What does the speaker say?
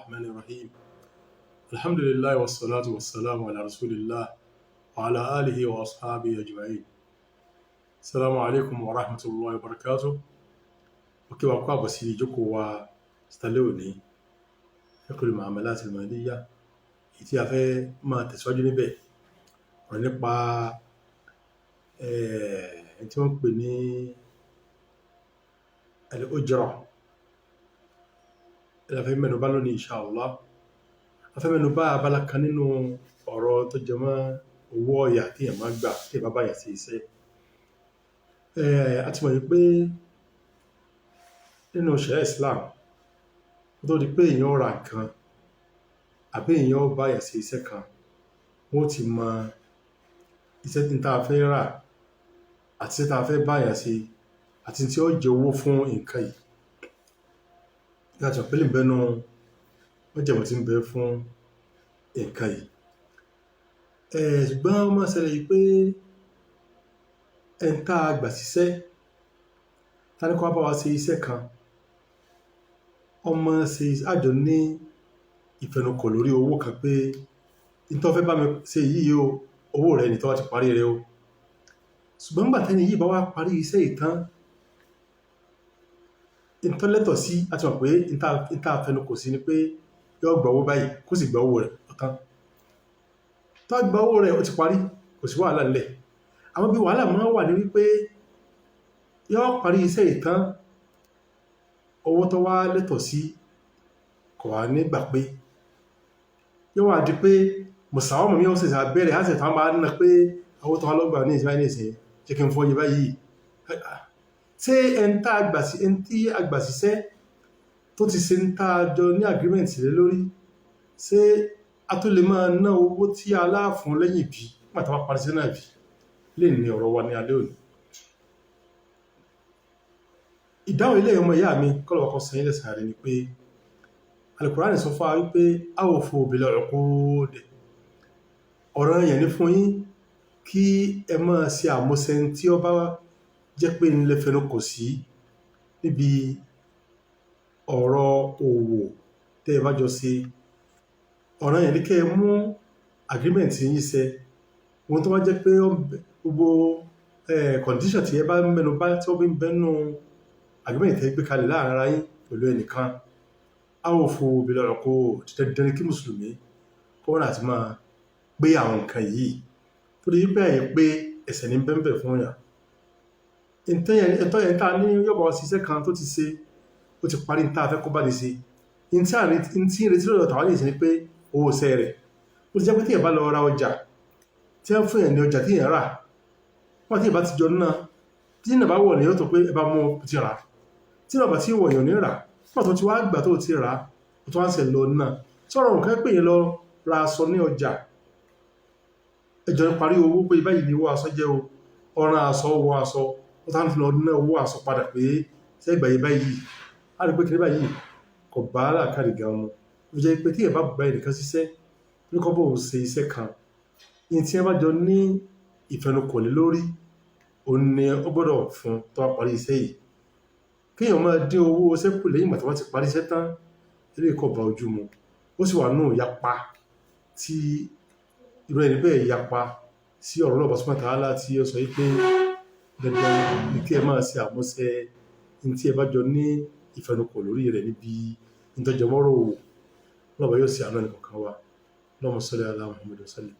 الرحمن الرحيم. الحمد لله والصلاة والسلام على رسول الله وعلى آله وأصحابه أجمعين. السلام عليكم ورحمة الله وبركاته. Ó kí wa kú àbọ̀ sí ìjókòó wa sítálẹ́ òní, fiqhul muamalat al-maliyya, èyí tí a fẹ́ máa tẹ̀síwájú níbẹ̀, ọ̀rọ̀ nípa tí wọ́n ń pè ní al-ujra la fẹ́ mẹ́nu bà lónìí, insha Allah. A fẹ́ mẹ́nu bà abala kan nínú ọ̀rọ̀ tó jẹ mọ́ owó ọ̀yà tí èèyàn máa gbà tí èèyàn bá báyàn sí iṣẹ́. A ti mọ̀ wípé nínú ṣẹ̀ríà Islam, kó tó di pé èèyàn ó ra nǹkan àbí èèyàn ó báyàn sí iṣẹ́ kan, wọ́n ó ti mọ iṣẹ́ tí tá a fẹ́ rà àti iṣẹ́ tá a fẹ́ báyàn ṣe àti tí ó jẹ owó fún nǹkan yìí. Láti mọ̀ pé lè bẹ́nu májẹ̀mú tí ń bẹ fún nǹkan yìí. Ṣùgbọ́n ó máa ń ṣẹlẹ̀ yìí pé ẹni tá a gbà síṣẹ́, tá ní kó wá bá wa ṣe iṣẹ́ kan, ọmọ ṣe àjọ ní ìfẹnukò lórí owó kan pé n tó fẹ́ bá mi ṣe yìí o, owó rẹ̀ ni tó bá ti parí rẹ̀ o. Ṣùgbọ́n nígbà tẹ́ni yìí bá wá parí iṣẹ́ yìí tán, n tó lẹ́tọ̀ọ́ sí, a ti mọ̀ pé n tá a fẹnukò sí ni pé yóò gba owó báyìí, kó sì gba owó rẹ̀, ó tán. Tó bá gba owó rẹ̀, ó ti parí, kò sí wàhálà nílẹ̀. Àmọ́ bí wàhálà máa ń wà ní wípé yóò parí iṣẹ́ yìí tán, owó tó wá lẹ́tọ̀ọ́ sí kò wá ní gbà pé yóò wá di pé mùsàwọ́mù mi ó sì bẹ̀rẹ̀ á sì tán máa ń ná pé owó tó wá lọ́gbà ní ìsinmi ní ìsìn jẹ́ kí n fọ́ yín báyìí. Ṣé ẹni tá a gbà sí, ẹni tí a gbà síṣẹ́ tó ti ṣe ń tá a jọ ní agreement lé lórí, ṣé a tó lè máa ná owó tí aláàfún lẹ́yìn bí nígbà tá a bá parí sí náà bí lè ní ọ̀rọ̀ wa ní alẹ́ òní? Ìdáhùn ilé ọmọ ìyá mi kọ́lọ̀ ọkọ̀ sẹ́yìn lẹ́sàn rẹ̀ ni pé Al-Qur'ani sọ fún wa wípé awfu bil uqud, ọ̀ràn yẹn ní fún yín kí ẹ máa ṣe àmúṣẹ tí ó bá jẹ́ pé ńlẹ̀ fẹnu kò sí níbi ọ̀rọ̀ òwò tẹ́ ẹ bá jọ ṣe. Ọ̀ràn yẹn ní kẹ́ ẹ mú agreement yín ṣẹ. Ohun tó bá jẹ́ pé gbogbo condition tí ẹ bá mẹ́nu bá tí ó bí ń bẹ́nu agreement tẹ́ gbé kalẹ̀ láàrin ara yín pẹ̀lú ẹnìkan, awfu bil uqud, dandan ni kí mùsùlùmí kó wọ́n láti máa pé àwọn nǹkan yìí, torí pé àyè pé ẹ̀ṣẹ̀ ní bẹ́ńbẹ̀ fún yàn. Ẹ̀tọ́ yẹn tá a ní yọ̀bọ̀ ṣiṣẹ́ kan tó ti ṣe, ó ti parí ní tá a fẹ́ kó bá ní ṣe. Ní tí ń retí lọ́dọ̀ tàwa ní ìsìn ni pé owó iṣẹ́ rẹ̀. Ó ti jẹ́ pé tí èèyàn bá lọ ra ọjà tí wọ́n fún yàn ní ọjà tí èèyàn rà, wọ́n tí èèyàn bá ti jọ ná, tí èèyàn bá wọ̀ ní yóò tó pé ẹ bá mú ti rà, tí èèyàn bá ti wọ̀ yàn ní rà. Wọ́n tó ti wá gbà tó ti rà, ó tó wá ń ṣe lọ náà sọ̀rọ̀ nǹkan pé yẹn lọ ra aṣọ ní ọjà, ẹjọ́ ń parí owó pé báyìí ni owó aṣọ jẹ́ o, ọ̀ràn aṣọ wọ aṣọ, ó tá ń lọ ná owó aṣọ padà pé sẹ́gbà yìí báyìí, á rí pé kiri báyìí kò bá làákàrí gan mu. Ó jẹ́ pé tí ẹ̀ bá gba ẹnìkan ṣiṣẹ́ ní kọ́ bó ṣe iṣẹ́ kan ní tí ẹ bá jọ ní ìfẹnukò lé lórí, òun ni ó gbọ́dọ̀ fún tó bá parí iṣẹ́ yìí. Kéèyàn máa dín owó iṣẹ́ kù lẹ́yìn ìgbà tó bá ti parí iṣẹ́ tán, eléyìí kò bá ojú mu, ó sì wà nù yapa tí irú ẹni bẹ́ẹ̀ yapa sí ọ̀rọ̀ Ọlọ́run subhanahu wa ta'ala tí ó sọ yìí pé dandan ni kí ẹ máa ṣe àmúṣẹ ní tí ẹ bá jọ ní ìfẹnukò lórí rẹ̀ níbi ìtọ́jọmọ́rọ̀ òwò. Ọlọ́run yóò ṣe àánú ẹnì kọ̀ọ̀kan wa. Allahumma salli ala Muhammad wa sallim.